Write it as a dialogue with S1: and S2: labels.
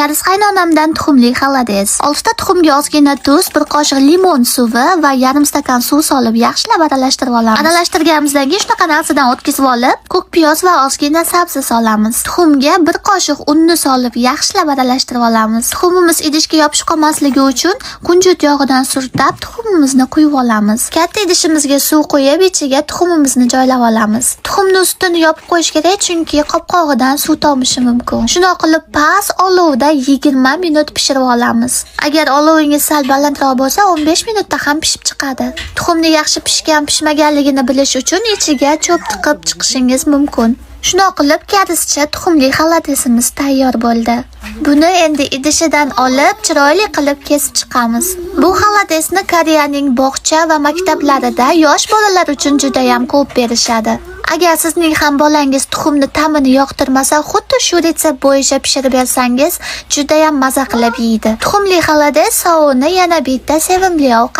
S1: Koreys qaynonamdan tuxumli холодец. 6 ta tuxumga ozgina tuz, bir qoshiq limon suvi va yarim stakan suv solib, yaxshilab aralashtirib olamiz. Aralashtirganimizdan keyin shunaqa narsadan o'tkazib olib, ko'k piyoz va ozgina sabzi solamiz. Tuxumga bir qoshiq unni solib, yaxshilab aralashtirib olamiz. Tuxumimiz idishga yopishib qolmasligi uchun kunjut yog'idan surtab, tuxumimizni quyib olamiz. Katta idishimizga suv quyib, ichiga tuxumimizni joylab olamiz. Tuxumni ustini yopib qo'yish kerak, chunki qopqog'idan suv tomishi mumkin. Shundoq qilib past olovda 20 minut pishirib olamiz. Agar olovingiz sal balandroq bo'lsa, 15 minutda ham pishib chiqadi. Tuxumni yaxshi pishgan pishmaganligini bilish uchun ichiga cho'p tiqib chiqishingiz mumkin. Shundoq qilib koreyscha tuxumli холодец imiz tayyor bo'ldi. Buni endi idishidan olib, chiroyli qilib kesib chiqamiz. Bu холодец ni Koreyaning bog'cha va maktablarida yosh bolalar uchun juda ham ko'p berishadi. Agar sizning ham bolangiz tuxumni ta'mini yoqtirmasa, xuddi shu retsept bo'yicha pishirib bersangiz, juda ham maza qilib yeydi. Tuxumli холодец Souni yana bitta sevimli ovqat.